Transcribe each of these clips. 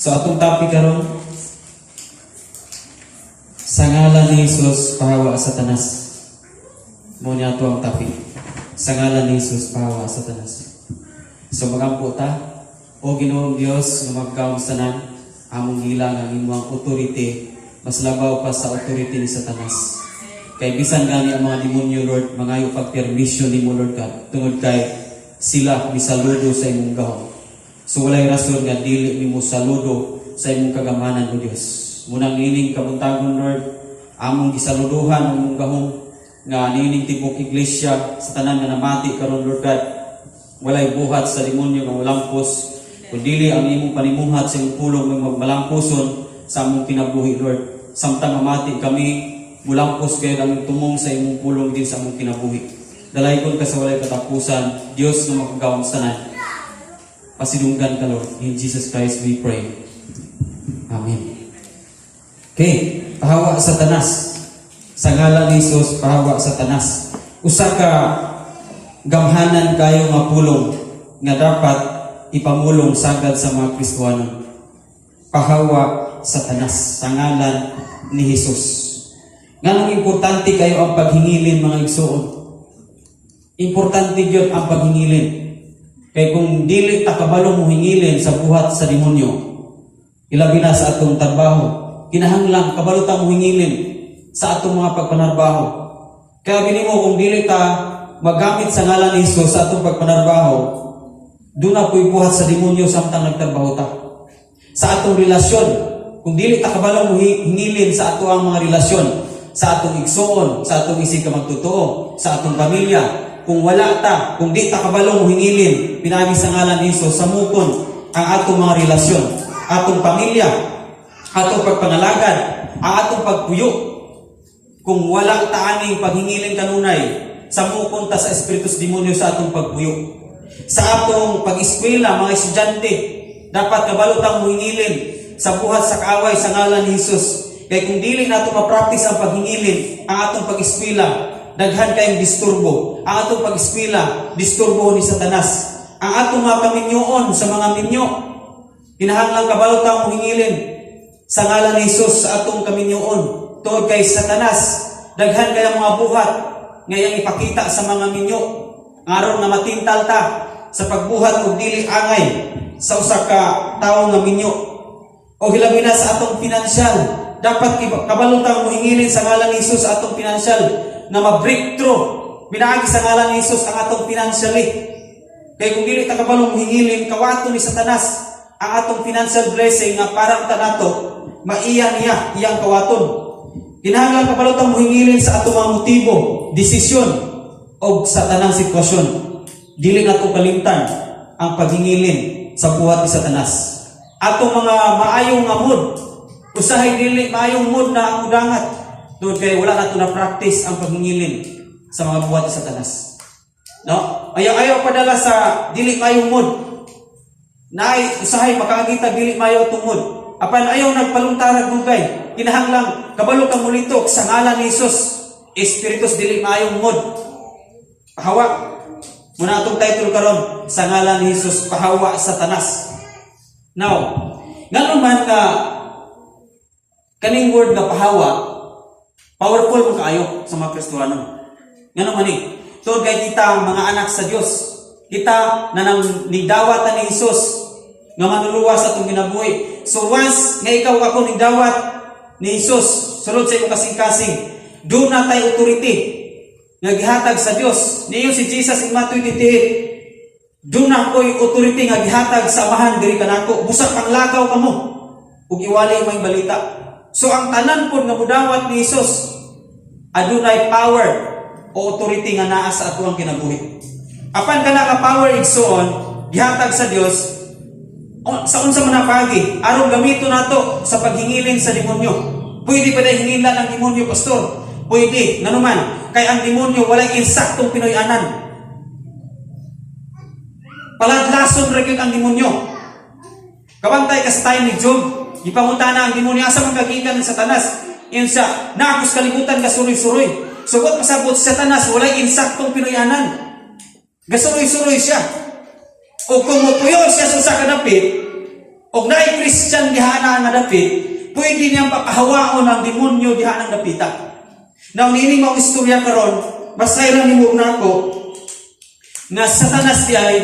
So atong topic karon, sa ngalan ni Jesus, pahawa Satanas. Mao ni ato ang topic. Sa ngalan ni Jesus, pahawa Satanas. So magampo ta. O Ginoong Dios nga makagagahom sa tanan, among gilang ang imong authority mas labaw pa sa authority ni Satanas. Kay bisan gani ang mga demonyo, Lord, mangayo pag permission nimo, Lord God, tungod kay sila misaludo sa imong gahom. So walay rason nga dili nimo saludo sa imong kagamhanan, O Dios. Munang niining kabuntagon, Lord, among gisaluduhan ang imong gahom nga niining tibok iglesia, sa tanan nga namati karon, Lord God, walay buhat sa demonyo nga molampos kun dili ang imong panimuhat sa imong pulong may magmalampuson sa among kinabuhi, Lord. Samtang mamati kami, mulampos kayo ang tumong sa imong pulong din sa among kinabuhi. Dalaygon ka sa walay katapusan, Dios nga makagagahom sa tanan. Pasidunggan ka, Lord. In Jesus Christ we pray. Amen. Okay, pahawa Satanas. Sa ngalan ni Jesus, pahawa Satanas. Usa ka gamhanan kayo nga pulong nga dapat ipamulong sagad sa mga Kristohanon. Pahawa Satanas sa ngalan ni Jesus. Nganong importante kayo ang paghingilin, mga igsuon? Importante gyud ang paghingilin. Kay kung dili ta kabalo mo hingilin sa buhat sa demonyo, ilabi na sa atong trabaho, kinahanglan kabalo ta mo hingilin sa atong mga pagpanarbaho. Kaya bini mo kung dili ta magamit sa ngalan ni Jesus sa atong pagpanarbaho, duna po'y buhat sa demonyo samtang nagtrabaho ta. Sa atong relasyon, kung dili ta kabalo mo hingilin sa ato ang mga relasyon, sa atong igsuon, sa atong isig ka magtotoo, sa atong pamilya, kung wala ta, kung di ta kabalo mo hingilin, pinaagi sa ngalan ni Jesus, samukon ang atong mga relasyon, atong pamilya, atong pagpangalagad, ang atong pagpuyo. Kung wala ta aning paghingilin kanunay, samukon ta sa espiritus demonyo sa atong pagpuyo. Sa atong pag-eskwela, mga estudyante, dapat kabalo tang muhingilin sa buhat sa kaaway sa ngalan ni Jesus. Kay kung dili nato ma-practice ang paghingilin, ang atong pag-eskwela, daghan kayong disturbo. Ang atong pag-eskwela, disturbo ni Satanas. Ang atong mga kaminyoon sa mga minyo, kinahanglan kabalo tang muhingilin sa ngalan ni Jesus sa atong kaminyoon. Tungod kay Satanas, daghan kayong mga buhat nga iyang ipakita sa mga minyo. Aron nga matintal ta sa pagbuhat og dili angay sa usa ka tawo nga minyo. O hilabi na sa atong pinansyal, dapat kabalo tang muhingilin sa ngalan ni Jesus sa atong pinansyal nga ma-breakthrough pinaagi sa ngalan ni Jesus ang atong financially. Kay kung dili ta kabalo muhingilin, kawato ni Satanas ang atong financial blessing nga parang tanato, maiya niya iyang kawaton. Kinahanglan kabalo tang muhingilin sa atong mga motibo, desisyon o sa tanang sitwasyon. Dili nato kalimtan ang paghingilin sa buhat ni Satanas. Atong mga maayong nga mood, usahay dili maayong mood na ang mudangat tungod kay wala nato na practice ang paghingilin sa mga buhat ni Satanas. No? Ayaw ayaw padala sa dili maayong mood. Naay usahay makaagita dili maayo atong mood. Apan ayaw nagpaluntarag dugay. Kinahanglan kabalo kang mulitok sa ngalan ni Jesus. Espiritus dili maayong mood. Pahawa. Muna atong title karon, sa ngalan ni Jesus, pahawa Satanas. Now, ngano man ka kaning word nga pahawa, powerful mo kaayo sa mga Kristohano? Ngano man ni? Tungod kay kita mga anak sa Dios. Kita na nang nidawat ni Jesus nga manluluwas sa atong kinabuhi. So once nga ikaw ako nidawat ni Jesus sulod sa imong kasing-kasing, duna tay authority nga gihatag sa Dios. Niyo si Jesus in Matthew 28, "Duna ko'y authority nga gihatag sa Amahan diri kanako. Busa panglakaw kamo ug iwali may balita." So ang tanan pod nga mudawat ni Jesus adunay power o authority nga naa sa atuang kinabuhi. Apan kana ka power, igsuon, gihatag sa Dios sa unsa man na paagi aron gamito nato sa paghingilin sa demonyo. Pwede pa dahil hingilan ang demonyo, pastor? Pwede, nganuman kay ang demonyo walay insaktong Pinoy-anan. Paladlason ra gyud ang demonyo. Kabantay ka sa time ni Job, gipangutana ang demonyo, "Asa man kagikan ni Satanas?" Ingon siya, "Naa ko sa kalibutan gasuroy-suroy." Sugot pasabot si Satanas, walay insaktong Pinoy-anan. Gasuroy-suroy siya. O kung mupuyo siya sa usa ka dapit, Og naay Christian diha na nga dapit, pwede niyang papahawaon ang demonyo diha nang dapita. Now, niini maong istorya karon, basay lang nimo nako nga Satanas di ay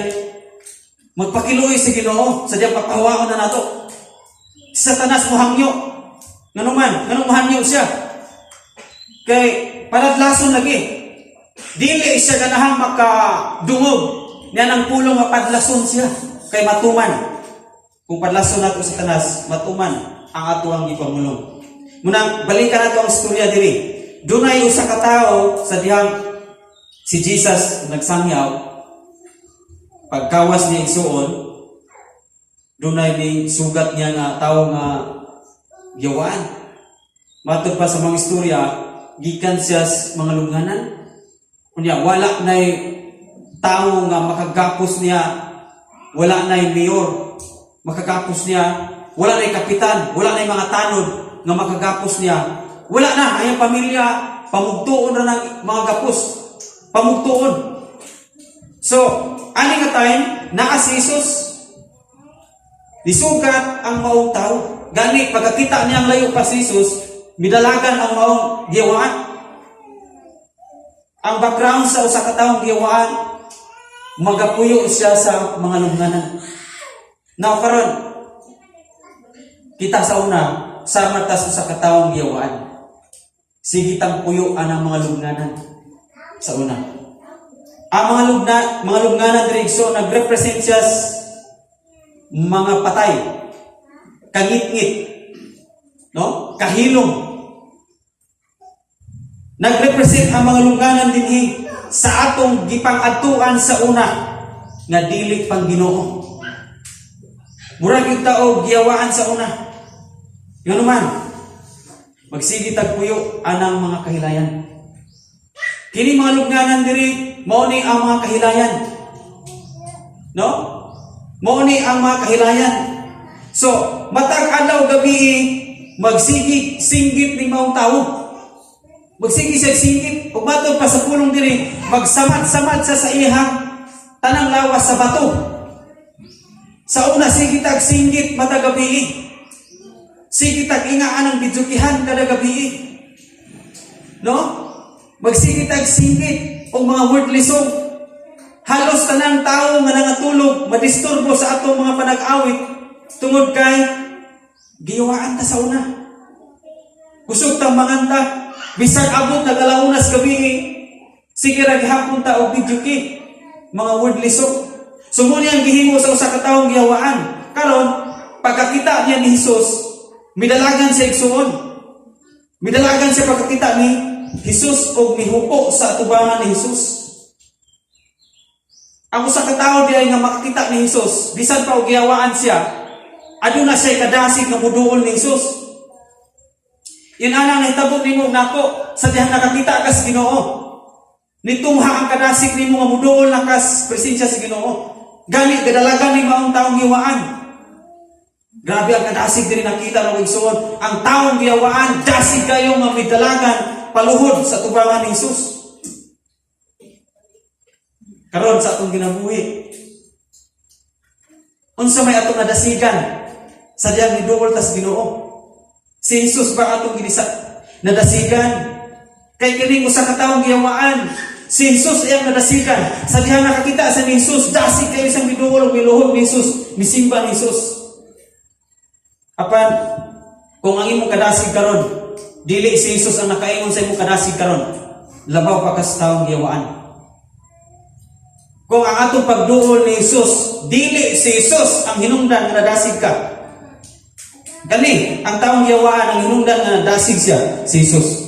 magpakiluoy sa Ginoo sa diyang papahawaon na nato. Si Satanas mohangyo. Ngano man, nganong mohangyo siya? Kay paladlason lagi. Dili siya ganahang makadungog niya ng pulong nga padlason siya kay matuman. Kung padlason nato sa Satanas, matuman ang ato ang gipamulong. Munang balikan nato ang istorya diri. Dunay usa ka tawo sa dihang si Jesus nagsangyaw, pagkawas niya igsuon, dunay ni sugat niya nga tawo nga giyawaan. Matod pa sa mga istorya, gikan siya sa mga lunghanan. Unya, wala na'y tao nga makagapos niya, wala na'y mayor makagapos niya, wala na'y kapitan, wala na'y mga tanod nga makagapos niya. Wala na, ang pamilya, pamugtuon ra ng mga gapos. Pamugtuon. So, ani nga time, naa si Jesus. Nisugat ang maong tao. Gani, pagkakita niya ang layo pa si Jesus, midalagan ang maong giyawaan. Ang background sa usa ka taong giyawaan, magapuyo siya sa mga lubnganan. Now karon, kita sa una, sama ta sa usa ka taong giyawaan. Sige tang puyo ang mga lubnganan sa una. Ang mga lubnganan diri, so nagrepresent siya mga patay, kangitngit, no? Kahilom. Nagrepresent ang mga lubnganan dinhi sa atong gipang-adtuan sa una nga dili pang Ginoo. Murag yung tao giyawaan sa una. Ngano man, magsige tag puyo anang mga kahilayan. Kini mga lubnganan diri, mao ni ang mga kahilayan. No? Mao ni ang mga kahilayan. So, matag adlaw gabi magsigi singgit ning maong tawo. Magsigi siya singgit ug matod pa sa pulong diri, magsamad-samad siya sa iyang tanang lawas sa bato. Sa una, sige tag singgit matag gabi. Sige tag ingaan ang videokehan kada gabi. No? Magsige tag singgit og mga worldly song. Halos tanang tao nga nangatulog madisturbo sa atong mga panag-awit tungod kay giyawaan ta sa una. Kusog tang manganta, bisag abot nag 1:00 gabi, sige ra gihapon ta og videoke, mga worldly song. So mo ang gihimo sa usa ka taong giyawaan. Karon, pagkakita niya ni Jesus, midalagan sa igsuon. Midalagan siya pagkakita ni Jesus og mihupo sa atubangan ni Jesus. Ang usa ka tawo di ay nga makakita ni Jesus, bisan pa og giyawaan siya, aduna siya kadasig nga muduol ni Jesus. Yan anang nahitabo nimo nako sa dihang nakakita kas Ginoo. Nitungha ang kadasig nimo nga muduol na kas presensya sa Ginoo. Gani gadalagan ni maong taong giyawaan. Grabe ang kadasig diri nakita ng igsuon. Ang taong giyawaan, dasig kayo nga midalagan paluhod sa tubangan ni Jesus. Karon sa atong ginabuhi, unsa may atong nadasigan sa diyang niduol tas Ginoo? Si Jesus ba atong ginisa nadasigan? Kay kining usa ka taong giyawaan, si Jesus iyang nadasigan. Sa dihang nakakita sa ni Jesus, dasig kayo siyang miduol ug miluhod ni Jesus, misimba ni Jesus. Apan kung ang imong kadasig karon, dili si Jesus ang nakaingon sa imong kadasig karon, labaw pa kas taong giyawaan. Kung ang atong pagduol ni Jesus, dili si Jesus ang hinungdan nga nadasig ka. Kani, ang taong giyawaan ang hinungdan nga nadasig siya, si Jesus.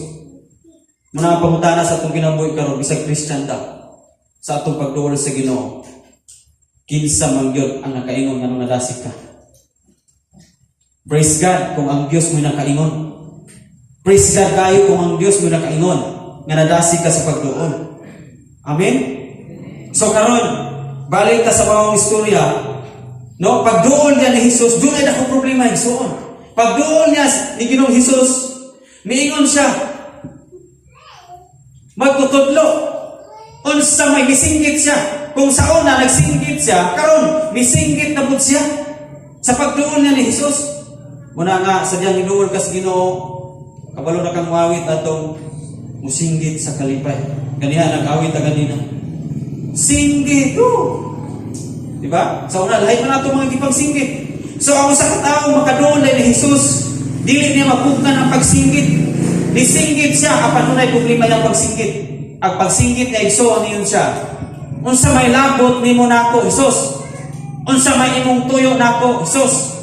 Muna ang pangutana sa atong kinabuhi karon bisag Christian ta sa atong pagduol sa Ginoo. Kinsa man gyud ang nakaingon nga nadasig ka? Praise God kung ang Dios mo nakaingon. Praise God kayo kung ang Dios mo nakaingon nga nadasig ka sa pagduol. Amen? So karon, balik ta sa maong istorya, no? Pagduol niya ni Jesus, dunay dako problema, igsuon. Pagduol niya ni Ginoong Jesus, miingon siya, magtutudlo. Unsa may misinggit siya. Kung sa una nagsinggit siya, karon misinggit na pud siya. Sa pagduol niya ni Jesus, muna nga, sadyang iduol ka sa Ginoo, kabalo na kang wawit atong musinggit sa kalipay. Ganiha, nag-awit ta ganina. Singgit, oh! Di ba? Sa una, lahi man ato mga gipang singgit. So ang usa ka tawo makaduol ni Jesus, dili niya mapugnan ang pagsinggit. Nisinggit siya apan dunay problema iyang pagsinggit. Ang pagsinggit niya, igsoon, niyon siya: "Unsa may labot nimo nako, Jesus? Unsa may imong tuyo nako, Jesus?"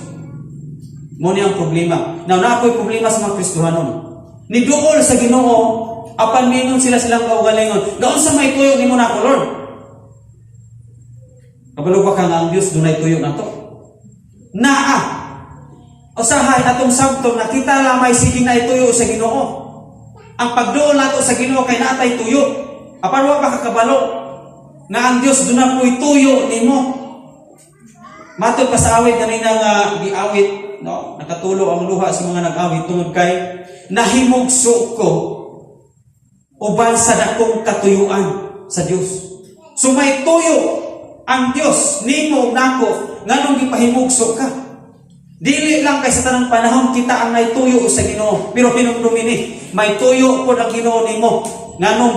Mo ni ang problema. Now, naa po'y problema sa mga Kristohanon. Niduol sa Ginoo, apan mingon sila silang kaugalingon, "Gaunsa may tuyo nimo nako, Lord?" Kabalo ba ka nga ang Diyos dunay tuyo nato? Naa. Usahay atong sabton na kita lamay sige na ituyo sa Ginoo. Ang pagduol nato sa Ginoo kay natay tuyo. Apan wa pa kakabalo nga ang Dios duna po'y tuyo nimo. Matod pa sa awit kanina nga giawit, no? Nakatulo ang luha sa mga nag-awit tungod kay nahimugso ko uban sa dakong katuyuan sa Dios. So may tuyo ang Dios nimo nako nganong gipahimugso ka. Dili lang kay sa tanang panahon kita ang naituyo sa Ginoo, pero hinumdumi ni, may tuyo pod ang Ginoo nimo nganong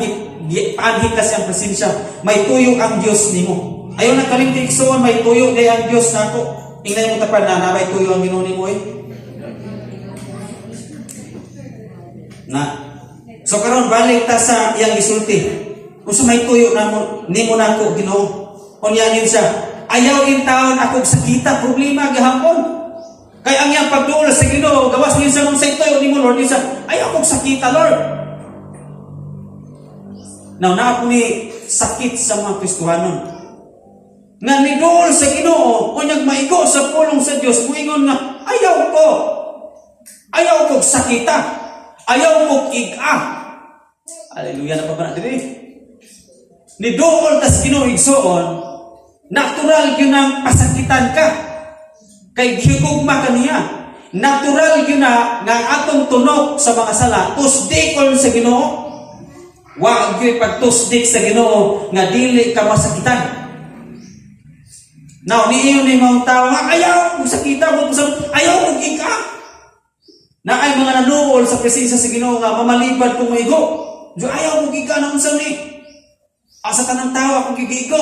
gi paanhi ka sa iyang presensya. May tuyo ang Dios nimo. Ayaw na kalimti, igsoon, may tuyo day ang Dios nako. Ingnan mo tapan na na may tuyo ang Ginoo nimo eh. Na. So karon balik ta sa iyang gisulti. Unsa may tuyo namo nimo nako, Ginoo? Unya yun siya, "Ayaw in taon ako sakita," problema gihapon. Kay ang iyang pagduol sa Ginoo, gawas niya sa mong tuyo nimo, Lord, niya, "Ayaw kong sakita, Lord." Now, naa po ni sakit sa mga Kristohanon. Nga niduol sa Ginoo, o maigo sa pulong sa Dios, muingon nga, "Ayaw ko. Ayaw kong sakita. Ayaw kong iga." Hallelujah na pa ba na diri? Niduol tas Ginoo, igsoon, natural yun ang pasakitan ka. Kay gihugma ka niya. Natural yun na nga ang atong tunok sa mga sala, tusdikon sa Ginoo. Wa gyud pagtusdik sa Ginoo nga dili ka masakitan. Now, niiyon ni mga tao nga ayaw kong sakita mo sa ayaw kong iga. Na ay mga nanuol sa presensya sa Ginoo nga mamalibad kung maigo. Diyo ayaw kong iga na unsa ni. Asa tanang tao akong gigigo.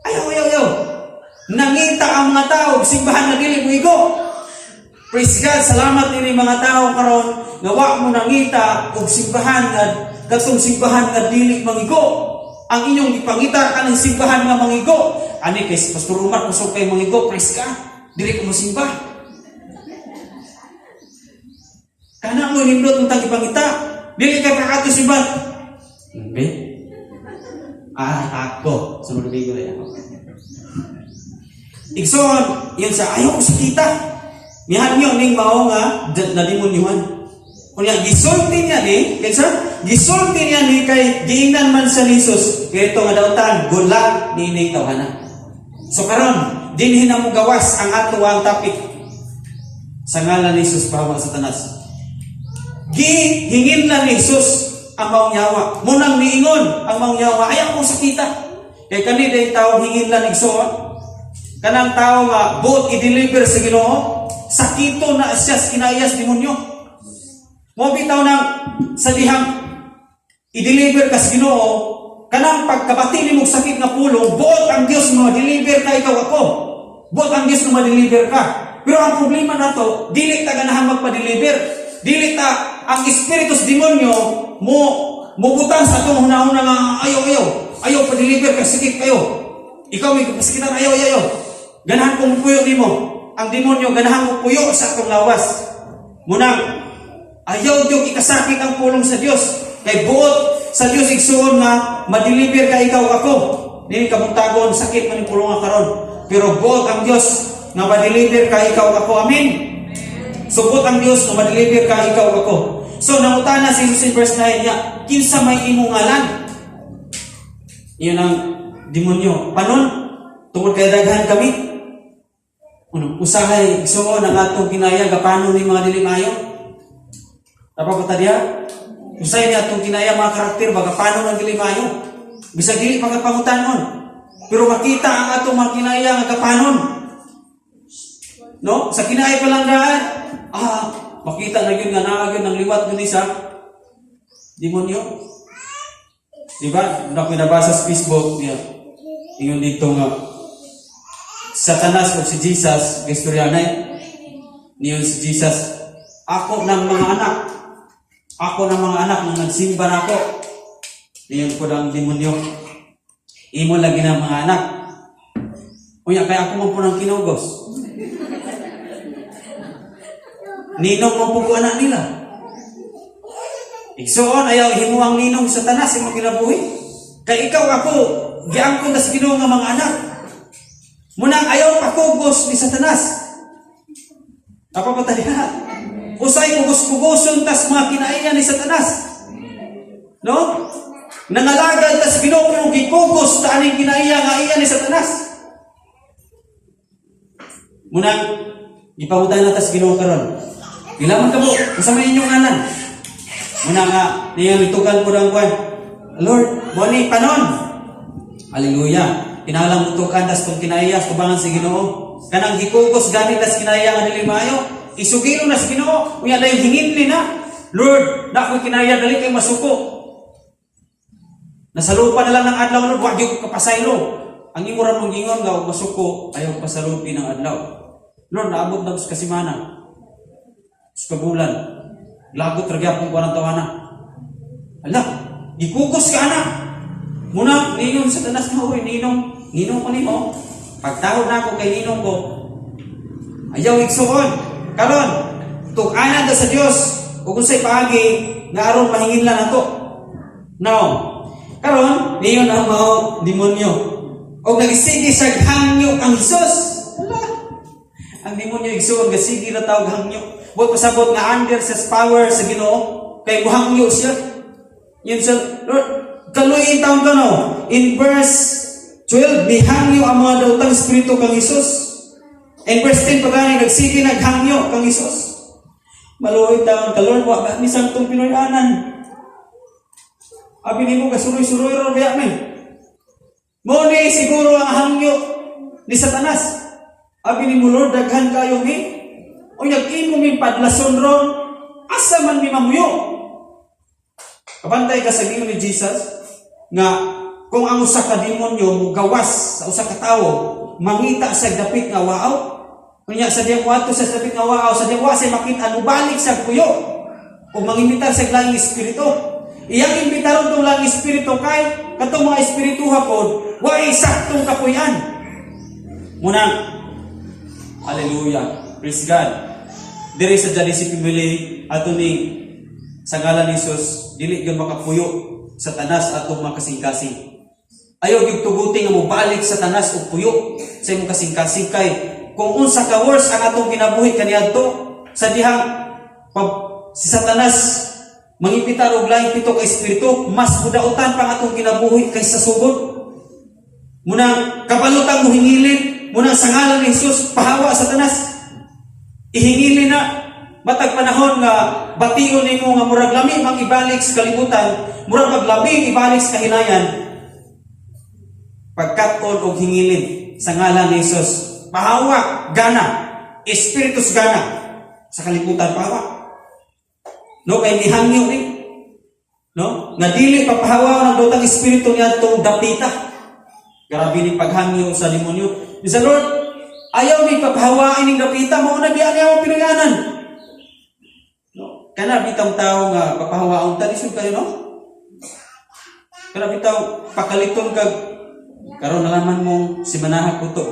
Ayaw, ayaw, ayaw. Nangita ang mga tao, simbahan na dili mo igo. Praise God, salamat nini mga tao karon nga wa mo nangita og simbahan nga katong simbahan nga dili mangigo. Ang inyong gipangita kanang simbahan nga mangigo. Ani kay si Pastor Umar kusog kay mangigo, praise God. Dili ko mosimba. Kana mo nindot untang gipangita. Dili kay pakato simbahan. Be? Ah, ako. Sunod bigo na ako. Igsoon, yun sa ayaw ko sakita. Mihan nyo ning mao nga na demonyuhan. Kunya gisulti niya ni, kinsa? Gisulti niya ni kay giingnan man sa ni Jesus, kay ito nga dautan, good luck niining tawhana. So karon, dinhi na mo gawas ang ato ang topic. Sa ngalan ni Jesus, pahawa Satanas. Gihingin na ni Jesus ang maong yawa. Munang niingon ang maong yawa, "Ayaw ko sakita." Kay kani day tao hingin lang igsoon. Kanang tao nga buot i-deliver sa Ginoo, sakito na siya sa kinayas demonyo. Mo bitaw nang sa dihang i-deliver ka sa Ginoo, kanang pagkabati nimo og sakit nga pulong, buot ang Dios mo deliver ka ikaw ako. Buot ang Dios mo ma-deliver ka. Pero ang problema nato, dili ta ganahan magpa-deliver. Dili ta ang espiritu sa demonyo mo mubutang sa atong hunahuna nga ayaw, ayaw. Ayaw pa-deliver kay sakit kayo. Ikaw may kapasakitan, ayaw, ayaw, ayaw. Ganahan ko mupuyo nimo. Ang demonyo ganahan mo puyo sa atong lawas. Munang ayaw gyud ikasakit ang pulong sa Dios. Kay buot sa Dios, igsuon, nga ma-deliver ka ikaw ako. Dili kabuntagon sakit man yung pulong nga karon. Pero buot ang Dios nga ma-deliver ka ikaw ako. Amen. So buot ang Dios nga ma-deliver ka ikaw ako. So nangutana si Jesus in verse 9 niya, "Kinsa may imong ngalan?" Iyon ang demonyo. "Panon, tungod kay daghan kami." Ano, usahay, igsuon, ang atong kinaya, gapano ni mga dili maayo. Dapat pa diha? Usahay ni atong kinaya mga karakter, ba gapano ng dili maayo. Bisag dili pa kapangutanon. Pero makita ang atong mga kinaya nga gapanon. No? Sa kinaay pa lang daan, makita na yun nga naa yun ang liwat yun sa demonyo. Di ba? Na ko nabasa sa Facebook niya. Ingon dito nga Satanas o si Jesus, istorya na niyon si Jesus, "Ako ng mga anak, ako ng mga anak nang nagsimba na ako." Niyon po ang demonyo, "Imo lagi na mga anak. Unya kay ako man po ng kinugos. Ninong man po ko anak nila." Igsuon, ayaw himuang ninong sa Satanas imong kinabuhi. Kay ikaw, ako, giangkon tas Ginoo nga mga anak. Munang ayaw pakugos ni Satanas. Apa pa taliha? Usay kugos-kugoson tas mga kinaiya ni Satanas. No? Nangalagad tas Ginoo pero gikugos ta aning kinaiya nga iya ni Satanas. Munang ipangutan na tas Ginoo karon. Pila man kamo? Unsa man inyong ngalan? Muna nga niya litugan ko ng kwan. "Lord, mo ni panon." Hallelujah. Kinahanglan mo tukan tas kung kinaiya tubangan si Ginoo. Kanang gikugos gani tas kinaiya nga dili maayo, isugilo na sa Ginoo. Unya dayon hingin na. "Lord, na ako'y kinaiya, dali kay masuko. Nasalupa na lang ng adlaw, Lord, wa gyud ko kapasaylo." Ang imo ra mong gingon nga og masuko, ayaw pasalupi ng adlaw. "Lord, naabot na sa kasimana. Sa kabulan. Lagot ra gyapon ko ang tawana." Ala, gikugos ka ana. Muna, ninong sa tanas nga, "Uy, ninong, ninong ko nimo. Pagtawag na ako kay ninong ko." Ayaw, igsuon. Karon, tug-anan ta sa Dios ug unsay paagi nga aron mahingin lang nato. Now, karon niyon ang mao demonyo. Og nagisige sa hangyo ang Jesus. Ala. Ang demonyo, igsuon, gasige ra tawag hangyo. Buot pasabot nga under sa power sa Ginoo kay muhangyo siya. Yun sa Lord, kaluoy taon ka no. In verse 12, mihangyo ang mga daotang espiritu kang Jesus. In verse 10 pagani, nagsige naghangyo kang Jesus. Maluoy taon ka, "Lord, wa ba ni santong Pinoy-anan? Abi nimo kasuroy-suroy ra biya mi." Mo ni siguro ang hangyo ni Satanas. Abi nimo, "Lord, daghan kayo mi. O imo mi padlason ron, asa man mi mamuyo?" Kabantay ka sa giingon ni Jesus nga kung ang usa ka demonyo mugawas sa usa ka tawo, mangita sa dapit nga waaw. Kunya sa diyang wato sa dapit nga waaw, sa diyang wa siya makita, mubalik sa puyo. O mangimbitar sa laing espiritu. Iyang imbitaron tong laing espiritu kay katong mga espiritu hapon, wa saktong kapuyan. Munang, hallelujah. Praise God. Diri sa Jalisci family, ato ni sa ngalan ni Jesus, dili gyud makapuyo sa tanas atong mga kasing-kasing. Ayaw gyud tuguti nga mobalik sa tanas og puyo sa imong kasing-kasing kay kung unsa ka worse ang atong kinabuhi kaniadto sa dihang pag si Satanas mangipitar og laing pito ka espiritu, mas mudautan pang atong kinabuhi kaysa sugod. Munang kabalutang mo hingilin, munang sa ngalan ni Jesus, pahawa Satanas. Ihingilin na matag panahon nga bation nimo nga murag lami mang ibalik sa kalibutan, murag maglami ibalik sa kahinayan. Pagkat-on og hingilin sa ngalan ni Jesus. Pahawa, gana, espiritus gana sa kalibutan, pahawa. No, kay nihangyo ni. No? Nga dili papahawa ng daotang espiritu niya itong dapita. Grabe ni paghangyo sa demonyo. Sa "Lord, ayaw ni papahawain ning dapita, mao na biya niya ang pinuyanan." No? Kana bitang tao nga papahawaon ta lisod kayo, no? Kana bitaw pakaliton kag karon nalaman mong si manaha ko to.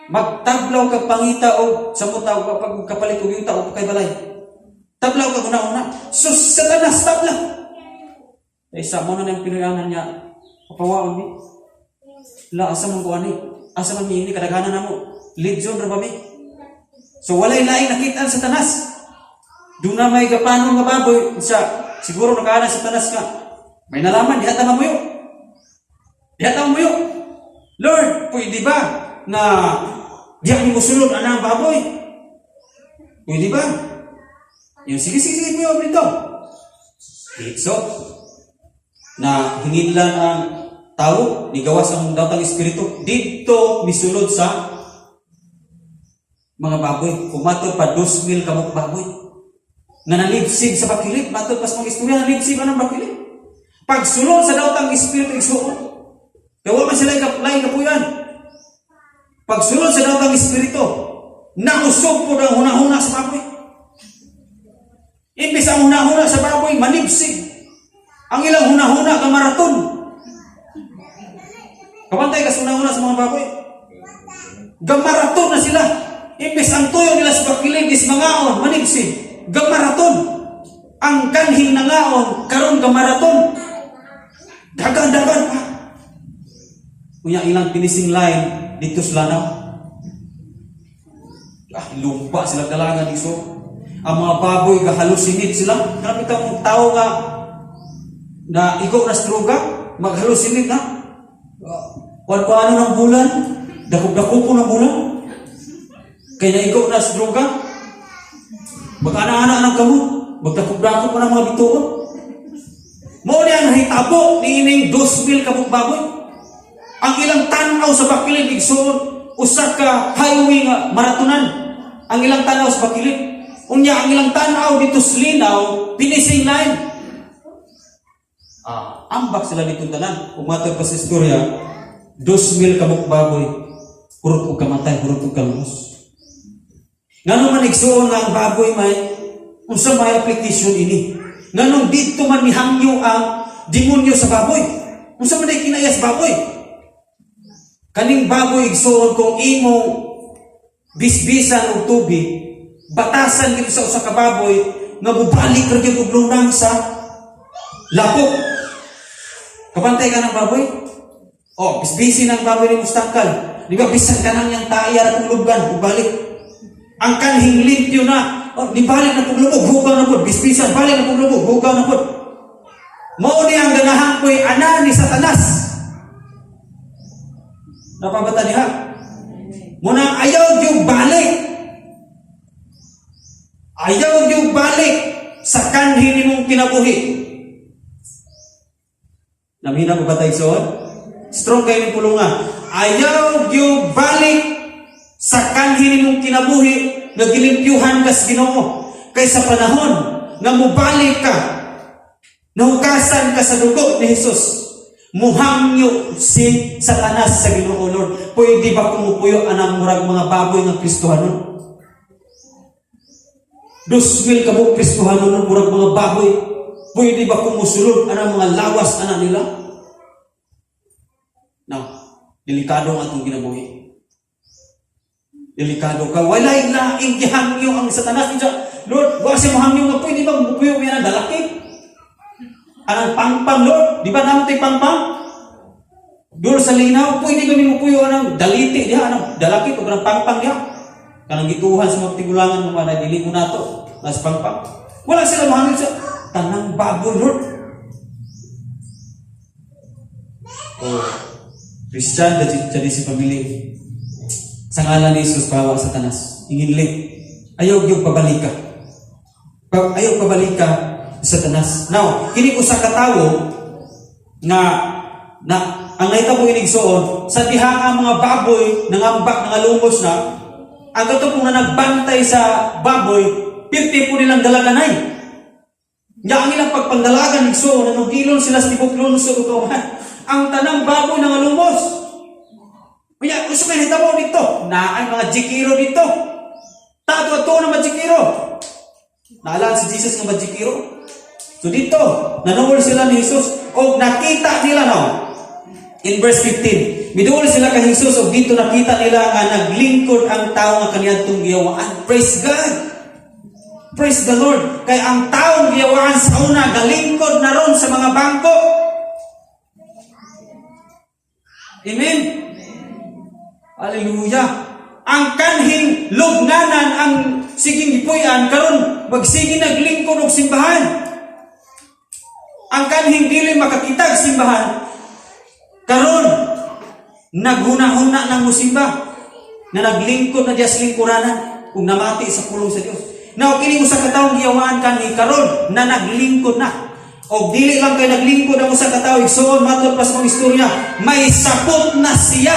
Magtablaw kag pangita og sa mo tao pag kapalit og yuta o kay balay. Tablaw kag una-una. Sus, Satanas, tablaw. Eh, sa mo na ng pinuyanan niya, papawaon ni. La, asa man ko ani? Asa man mi ini kadaghanan na mo? Legion ra ba mi? So walay laing nakitaan sa tanas. Doon na may gapanon nga baboy sa siguro nakaana sa tanas nga. May nalaman diha ta mamuyo. Diha ta mamuyo. "Lord, pwede ba na diha mi musulod anang baboy? Pwede ba?" Yung sige, sige, sige, kuya, dito. So, na hinginlan ang tao, nigawas ang daotang espiritu, dito misulod sa Mga baboy, kumatod pa 2,000 kabuk baboy nga nalibsib sa bakilid. Matod pas mga istorya, nalibsib ang bakilid. Pagsulod sa daotang espiritu, igsuon. Kaya wa man sila laing kapuyan. Pagsulod sa daotang espiritu, nausog po ang hunahuna sa baboy. Imbis ang hunahuna sa baboy manibsig, ang ilang hunahuna ka maraton. Kabantay ka sa hunahuna sa mga baboy. Gamaraton na sila. Imbes ang tuyo nila sa bakilid is mangaon, manibsig. Gamaraton. Ang kanhing nangaon, karon gamaraton. Dagan-dagan pa. Unya ilang finishing line dito sa Lanao. Ah, lumba sila dalagan iso. Ang mga baboy gahalusinate sila. Grabe tong tao nga na igo na sa droga, maghalusinate na. Kuan-kuano ng bulan, dakop-dakop po ng bulan. Kay naigo na sa droga, mag-ana-ana ng kamot, magdakop-dakop pa ng mga bituon. Mao ni ang hitabo ni ining 2,000 kabuk baboy. Ang ilang tan-aw sa bakilid, igsuon, usa ka highway nga maratonan. Ang ilang tan-aw sa bakilid. Unya ang ilang tan-aw dito sa Linaw, finishing line. Ah, ambak sila dito tanan. Ug matod pa sa istorya, 2,000 kabuk baboy, hurot og kamatay, hurot og kalumos. Ngano man, igsuon, nga ang baboy may unsa may application ini? Nganong dito man mihangyo ang demonyo sa baboy? Unsa man day kinayas baboy? Kaning baboy, igsuon, kung imo bisbisan og tubig, batasan gid sa usa ka baboy nga mubalik ra gyud og lunang sa lapok. Kabantay ka ng baboy? Oh, bisbisin ang baboy ni mustangkal. Di ba bisan ka nang yang tae ra kung lubgan, balik. Ang kanhing limpyo na, oh, di balik na kung lubog, hugaw na pud, bisbisan, balik na kung lubog, hugaw na pud. Mao ni ang ganahan ko'y ana ni Satanas. Napabata diha. Muna ayaw yung balik. Ayaw yung balik sa kanhi nimong kinabuhi. Namina mo ba tayo, igsoon? Strong kayo ng pulunga. Ayaw yung balik sa kanhi nimong kinabuhi nga gilimpyuhan ka sa Ginoo. Kay sa panahon nga mubalik ka, nahukasan ka sa dugo ni Jesus, muhangyo si Satanas sa Ginoo, "Lord, pwede ba kumupuyo anang murag mga baboy nga Kristohanon? 2,000 ka buok Kristohanon, murag mga baboy. Pwede ba kumusulod anang mga lawas ana nila?" Now, delikado ang atong kinabuhi. Delikado ka. Walay laing gihangyo ang Satanas. Kinsa, "Lord, wa siya mohangyo nga pwede ba mupuyo mi anang dalaki? Anang pangpang, Lord. Di ba naman tayo pangpang? Doon sa Linaw, pwede ba mi mupuyo anang daliti diha, anang dalaki o anang pangpang diha? Kanang gituhan sa mga tigulangan mga na dili mo nato, mas pangpang." Wala sila mohangyo sa tanang baboy, Lord. Oh, Christian, jadi si family. Sa ngalan ni Jesus, pahawa Satanas. Inginli. Ayaw yung pabalika. Ayaw pabalika Satanas. Now, kini usa ka tawo nga na ang nahitabo inigsuon sa diha ang mga baboy nangambak, nangalumos na ang kato pong na nagbantay sa baboy, pirti po nilang dalaganay. Nga ang ilang pagpangdalagan, igsuon, nanugilon sila sa tibok lungsod ug kauban. Ang tanang baboy nangalumos. Kaya, gusto may nahitabo dito. Naay mga jikiro dito. Tato ato na majikiro. Naalaan si Jesus nga majikiro. So dito, nanuol sila ni Jesus. O nakita nila, no? In verse 15, miduol sila kay Jesus o dito nakita nila nga naglingkod ang tao nga kaniadtong giyawaan. Praise God! Praise the Lord! Kay ang taong giyawaan sa una, galingkod na ron sa mga bangko. Amen? Hallelujah! Ang kanhing lugnanan ang siging gipuy-an karon magsige naglingkod og simbahan. Ang kanhing dili makakitag simbahan karon naghuna-huna ng musimba na naglingkod na diya sa lingkuranan ug namati sa pulong sa Dios. Now kini usa ka tawo giyawaan kanhi karon na naglingkod na. Og dili lang kay naglingkod ang usa ka tawo, igsuon, matod pa sa mga istorya, may sapot na siya.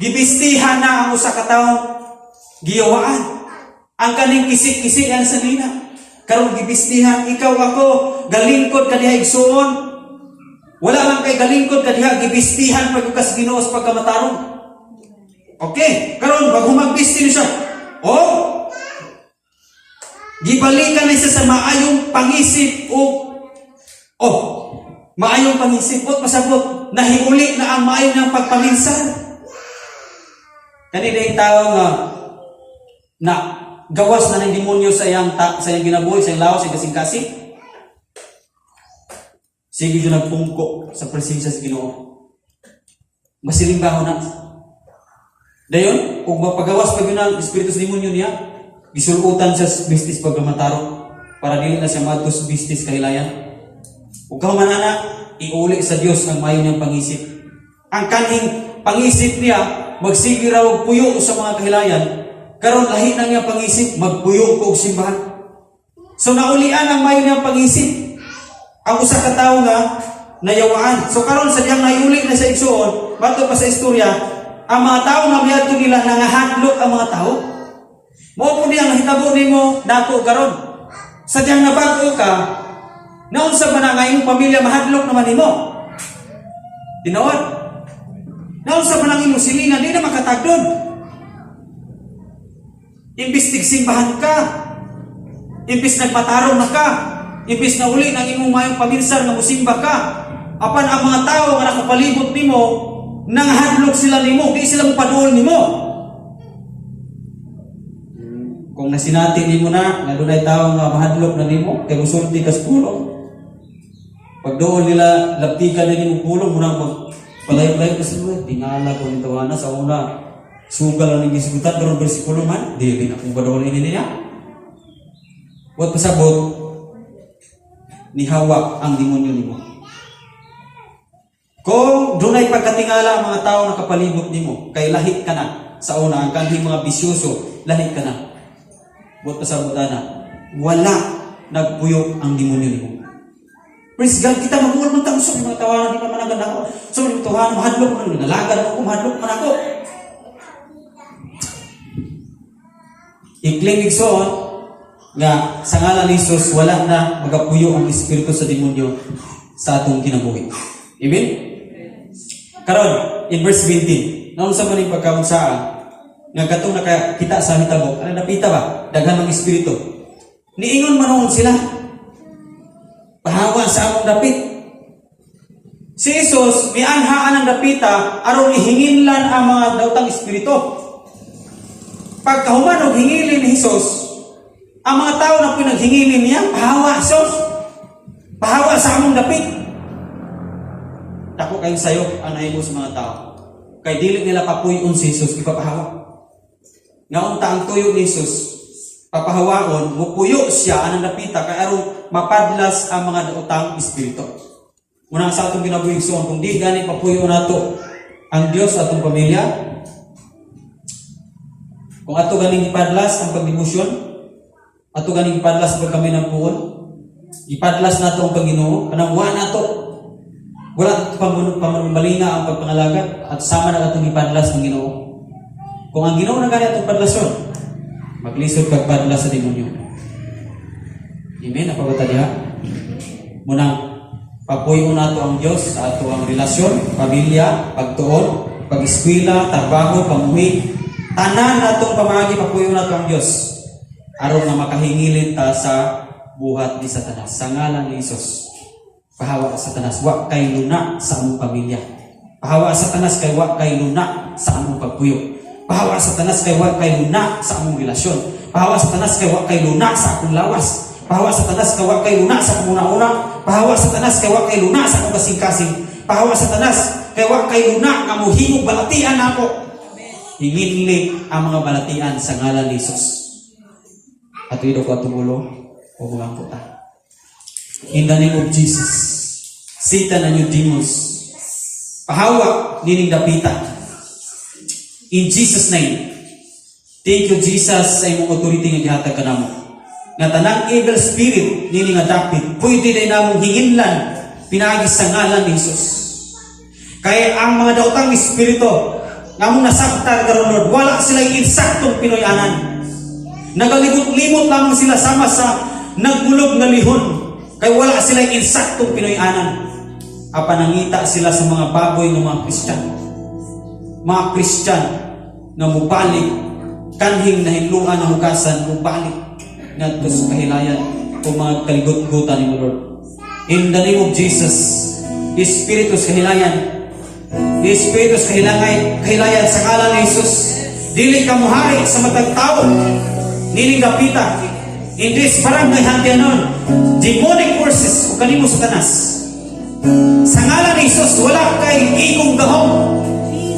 Gibistihan na ang usa ka tawo, giyawaan. Ang kaning kisik-kisian sa nina. Karon gibistihan ikaw, ako, galingkod ka diha, igsuon. Wala lang kay galingkod ka diha, gibistihan pag ka sa Ginoo sa pagkamatarong. Okay, karon pag humagbisti ni siya. Oh, gibalikan na siya sa maayong pangisip o oh, maayong pangisip o pasabot, nahiuli na ang maayong ng pagpaminsan. Kanina yung tao nga na gawas na ng demonyo sa iyang ginabuhi, sa iyang lawas, sa iyang kasing-kasing. Sige yun nagpungko sa presensya sa Ginoo. Masiling ba na? Dayon, kung mapagawas pa yun ang espiritu sa demonyo niya, gisulotan siya sa bistis pagkamataro para dili na siya madto sa bistis kahilayan. Ug kahuman ana, iuli sa Dios ang mayo niyang pangisip. Ang kanhing pangisip niya, magsige raw og puyo sa mga kahilayan, karon lahi na niya pangisip, magpuyo ko og simbahan. So naulian ang mayo niyang pangisip. Ang usa ka tawo nga nayawaan. So karon sa diyang naiuli na sa igsuon, bato pa sa istorya, ang mga tao nga miadto nila, nangahadlok ang mga tao. Mao po niya nahitabo nimo nako karon. Sa diyang nabag-o ka, naunsa ba na nga imong pamilya mahadlok naman nimo? Tinuod. Naunsa ba nang imong silingan di na makatagdon? Imbis tigsimbahan ka, imbis nagmatarong na ka, imbis na uli ng imong mayong paminsar nga musimba ka, apan ang mga tao nga nakapalibot nimo, nangahadlok sila nimo, di sila mopaduol nimo. Kung nasinati nimo na, nga dunay tao nga mahadlok na nimo, kay musulti ka sa pulong. Pag doon nila, labtikan na nimo pulong, muna mag palayo-layo ka sila, tingala ko ni tawana sa una, sugal ang gisgutan, karon bersikulo man, dili na kung badool ini niya. Wat pasabot, nihawa ang demonyo nimo. Kung dunay pagkatingala ang mga tao na kapalibot nimo, kay lahi ka na sa una, ang kanhing mga bisyoso, lahi ka na. Buot pasabot na, wala nagpuyo ang demonyo nimo. Praise God, kita mag-uol man tao sa mga tawanan, di pa man ang ako. So, mga tawanan, mahadlok man, nalagan ako, mahadlok man ako. I-claim, igsoon, nga sa ngalan ni Jesus, wala na magapuyo ang espiritu sa demonyo sa atong kinabuhi. Amen? Karon, in verse 20, naunsa man ning pagkaunsaa nga katong nakakita sa hitabo, ano napita ba? Daghan ng espiritu. Niingon man noon sila, "Pahawa sa among dapit." Si Jesus, mianhaan ang dapita aron ihinginlan ang mga daotang espiritu. Pagkahuman og hingilin ni Jesus, ang mga tao na pinaghingilin niya, "Pahawa, Jesus. Pahawa sa among dapit." Dako kayong sayop ang nahimo sa mga tao. Kay dili nila papuy-on si Jesus, ipapahawa. Nga unta ang tuyo ni Jesus, papahawaon, mupuyo siya anang dapita kay aron mapadlas ang mga daotang espiritu. Unang sa atong kinabuhi, igsoon, kung di gani papuyo nato ang Dios sa atong pamilya, kung ato ganing ipadlas ang pagdebosyon, ato ganing ipadlas ang pagkami ng puon, ipadlas nato ang Panginoon, kanang wa nato, wala nato pamanumalinga ang pagpangalaga, at sama na atong ipadlas ang Ginoo. Kung ang Ginoo na gani atong padlason, maglisod kag padlas sa demonyo. Amen, napabata diha. Munang papuyo nato ang Dios sa ato ang relasyon, pamilya, pagtuon, pag-eskwela, trabaho, pamuhi, tanan natong pamaagi, papuyo nato ang Dios. Aron nga makahingilin ta sa buhat ni Satanas. Sa ngalan ni Jesus, pahawa Satanas, wa kay luna sa among pamilya. Pahawa Satanas kay wa kay luna sa among pagpuyo. Pahawa Satanas kay wa kay luna sa among relasyon. Pahawa Satanas kay wa kay luna sa akong lawas. Pahawa Satanas kay wa kay luna sa akong una-una. Pahawa Satanas kay wa kay luna sa akong kasing-kasing. Pahawa Satanas kay wa kay luna nga mohimog balatian nako. Hinginli ang mga balatian sa ngalan ni Jesus. Ato ko atong ulo o mga ta. In the name of Jesus, Satan and your demons, pahawa nining dapita. In Jesus' name. Thank you, Jesus, sa imong authority nga gihatag kanamo. Nga tanang evil spirit nini nga dapit, pwede na namong hinginlan pinaagi sa ngalan ni Jesus. Kaya ang mga daotang espiritu Nga among nasabtan karon, Lord, wala sila insaktong Pinoy-anan. Nagalimot-limot lamang sila sama sa nagulog nga lihon. Kay wala sila insaktong Pinoy-anan. Apan nangita sila sa mga baboy ng mga Kristiyan. Mga Kristiyan nga mubalik kanhing nahinluan na hugasan, mubalik ngadto sa kahilayan o mga kaligot-gutan ni Lord. In the name of Jesus, Espiritu sa kahilayan, Espiritu sa kahilayan, sa ngalan ni Jesus, dili ka muhari sa matag tao, nining dapita, in this barangay Hantianon, demonic forces o kanimo Satanas. Sa ngalan ni Jesus, wala kay igong gahom.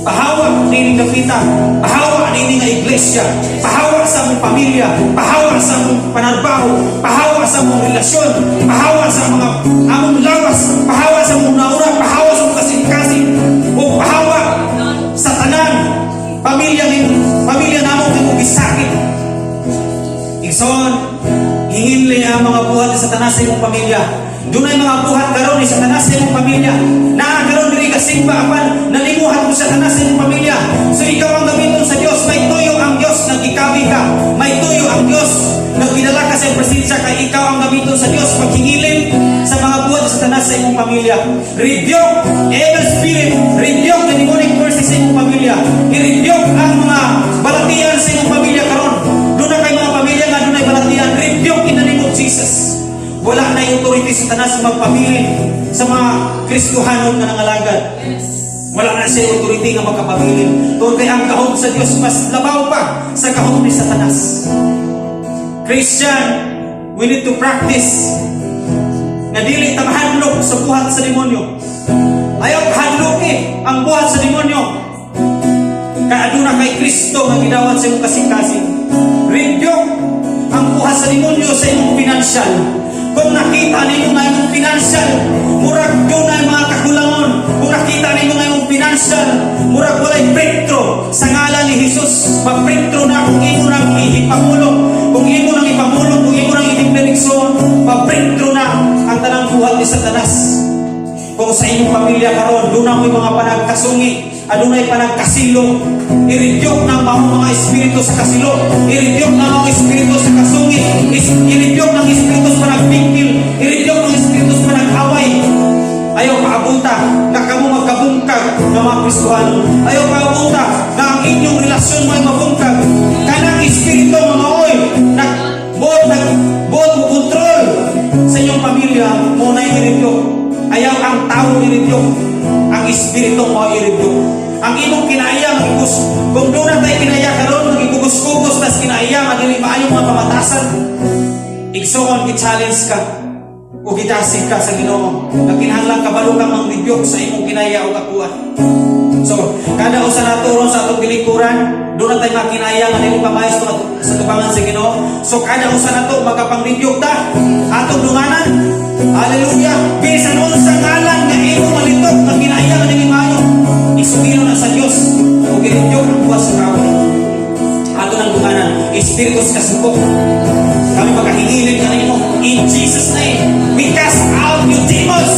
Pahawa nining dapita, pahawa nining nga iglesia, pahawa sa among pamilya, pahawa sa among panarbaho, pahawa sa among relasyon, pahawa sa mga among lawas, pahawa sa among naura, pahawa sa among kasing-kasing, o pahawa sa tanan pamilya ning pamilya namo nga gisakit. Igsoon, hinginli ang mga buhat ni Satanas sa imong pamilya. Dunay mga buhat karon ni Satanas sa imong pamilya. Naa karon diri ka simba apan nalimuhat mo Satanas sa imong pamilya. So ikaw ang gamiton sa Dios, may tuyo ang Dios nga gikabi ka. May tuyo ang Dios nga gidala ka sa iyang presensya kay ikaw ang gamiton sa Dios paghingilin sa mga buhat ni Satanas sa imong pamilya. Rebuke evil spirit, rebuke the demonic forces sa imong pamilya. I-rebuke ang mga balatian sa imong pamilya karon. Duna kay mga pamilya nga dunay balatian, rebuke in the name of Jesus. Wala na yung authority sa Satanas sa magpabilin sa mga Kristohanon nga nangalagad. Wala na siya authority nga makapabilin. Tungod kay ang gahom sa Dios mas labaw pa sa gahom ni Satanas. Christian, we need to practice nga dili ta mahadlok sa buhat sa demonyo. Ayaw kahadloki ang buhat sa demonyo. Kay aduna kay Kristo nga gidawat sa imong kasing-kasing. Rebuke ang buhat sa demonyo sa imong financial. Kung nakita nimo nga imong financial, murag dunay mga kakulangon. Kung nakita nimo nga imong financial, murag walay breakthrough, sa ngalan ni Jesus, mag-breakthrough na kung imo nang ipamulong. Kung imo nang ipamulong, kung imo nang i-declare, igsoon, mag-breakthrough na ang tanang buhat ni Satanas. Kung sa imong pamilya karon duna mo'y mga panagkasungi, adunay panagkasilo, i-rebuke ng mga espiritu sa kasilo, i-rebuke ng mga espiritu sa kasungi, i-rebuke ng espiritu sa panagpingkil, i-rebuke ng espiritu sa panag-away. Ayaw paabuta nga kamo magkabungkag ng mga Kristohano. Ayaw paabuta nga ang inyong relasyon mo ay mabungkag. Kanang espiritu nga maoy nag buot nag buot mo kontrol sa inyong pamilya mo na i-rebuke. Ayaw ang tao i-rebuke. Ang espiritu mo i-rebuke. Ang imong kinaiya magigus kung duna tay kinaiya karon magigugos-kugos tas kinaiya nga dili maayong mga pamatasan. Igsoon, gi-challenge ka o gidasig ka sa Ginoo nga kinahanglan kabalo kang mang-rebuke sa imong kinaiya o kakuha. So, kada usa nato ron sa atong gilingkuran, duna tay mga kinaiya nga dili pa maayo sa tubangan sa Ginoo. So, kada usa nato magapang-rebuke ta atong dunganan. Hallelujah! Bisan unsa ngalan nga imong malitok nga kinaiya nga dili maayo, isugilo na sa Dios o gi-rebuke ang buhat sa kaaway. Ato nang dunganan, espiritu sa kasuko, kami magahingilin ka nimo in Jesus' name. We cast out you demons.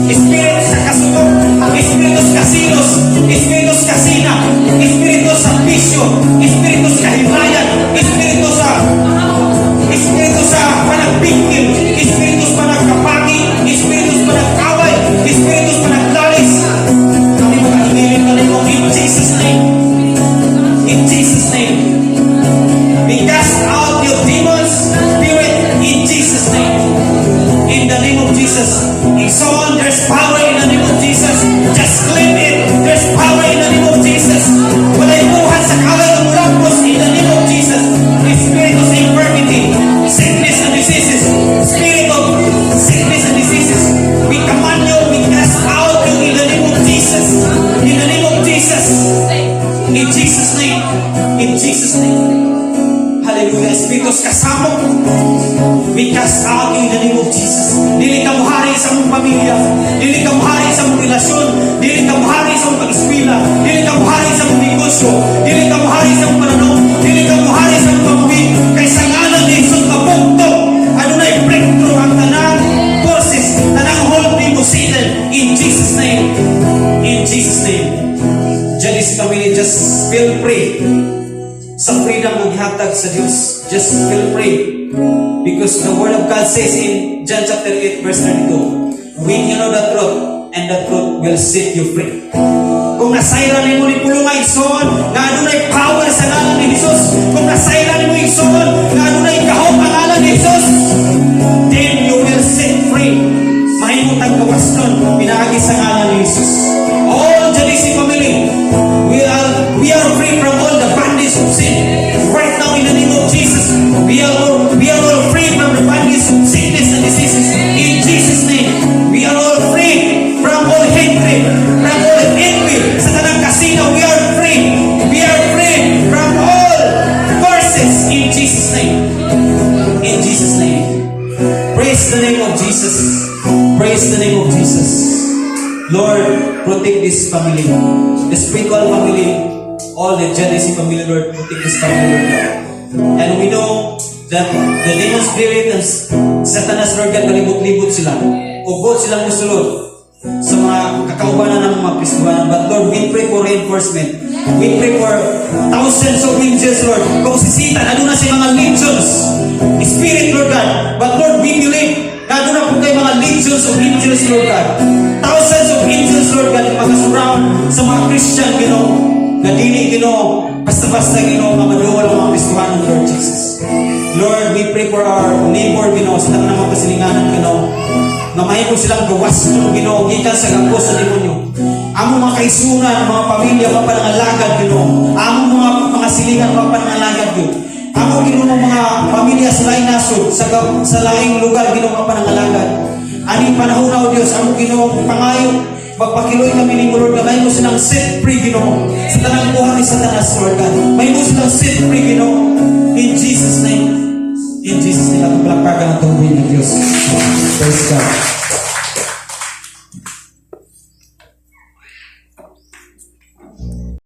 Espiritu sa kasuko, espiritu sa kasilos, espiritu sa kasina, espiritu sa bisyo, espiritu sa kahilayan, espiritu sa panagpingkil, espiritu sa panagkapagi, espiritu sa panagkaway, espiritu sa panaglalis. Kami magahingilin ka nimo in Jesus' name. In Jesus' name. We cast out your demons, spirit, in Jesus' name. In the name of Jesus. Igsoon, there's power in the name of Jesus. Just claim it. There's power in the name of Jesus. Walay buhat sa kaaway ng mulapos in the name of Jesus. Spirit of infirmity, sickness and diseases, spirit of sickness and diseases. We command you, we cast out you in the name of Jesus. In the name of Jesus. In Jesus' name. In Jesus' name. Hallelujah. Espiritu sa kasamok. We cast out you in the name of Jesus. Dili ka muhari sa mong pamilya. Dili ka muhari sa mong relasyon. Dili ka muhari sa mong pag-eskwela. Dili ka muhari sa mong negosyo. Dili ka muhari sa mong pananaw. Dili ka muhari sa mong pamuhi. Kay sa ngalan ni Jesus mabugto. Adunay breakthrough ang tanang forces, tanang hold ni mo Satan. In Jesus' name. In Jesus' name. Janice family, just nga gihatag sa Dios. Just feel free. Because the Word of God says in John chapter 8 verse 32, "When you know the truth, and the truth will set you free." Kung nasayran nimo ni pulong nga, igsoon, nga adunay power sa ngalan ni Jesus, kung nasayran nimo, igsoon, nga adunay gahom ang ngalan ni Jesus, then you will set free. Mahimo tag gawasnon pinaagi sa ngalan ni Jesus. All Jadisi family, we are free from all the bondage of sin. Right now, in the name of Jesus, we are all free from the bondage of sickness and diseases. In Jesus' name, we are all free from all hatred, from all envy. Sa tanang kasino, we are free. We are free from all curses in Jesus' name. In Jesus' name. Praise the name of Jesus. Praise the name of Jesus. Lord, protect this family. The spiritual family, all the Genesis family, Lord, protect this family, Lord God. And we know that the demon spirit and Satanas, Lord God, kalibot-libot sila. Ugot silang musulod sa mga kakaubanan ng mga Kristohanan. But Lord, we pray for reinforcement. We pray for thousands of angels, Lord. Kung si Satan, aduna siya'y mga legions. Spirit, Lord God. But Lord, we believe na aduna pod kay mga legions of angels, Lord God. Thousands of angels, Lord God, na mag-surround sa mga Christian, Ginoo. Na dili, Ginoo, basta-basta, Ginoo, nga maduol ang mga Kristohanon, Lord Jesus. Lord, we pray for our neighbor, Ginoo, sa tanang mga kasilinganan, Ginoo, nga mahimo silang gawasnon, Ginoo, gikan sa gakos sa demonyo. Among mga kaigsuonan, mga pamilya, mga panangalagad, Ginoo. Among mga silingan, mga panangalagad, Ginoo. Amo, Ginoo, mga pamilya sa laing nasod, sa laing lugar, Ginoo, mga panangalagad. Ani panahon na, O Dios, amo, Ginoo, pangayo, magpakiloy kami ni Lord, nga mahimo silang set free, Ginoo, sa tanang buhat ni Satanas, Lord God. Mahimo silang set free, Ginoo. In Jesus' name. In Jesus' name, atong palakpakan ang tunggoy ng Diyos. Praise God.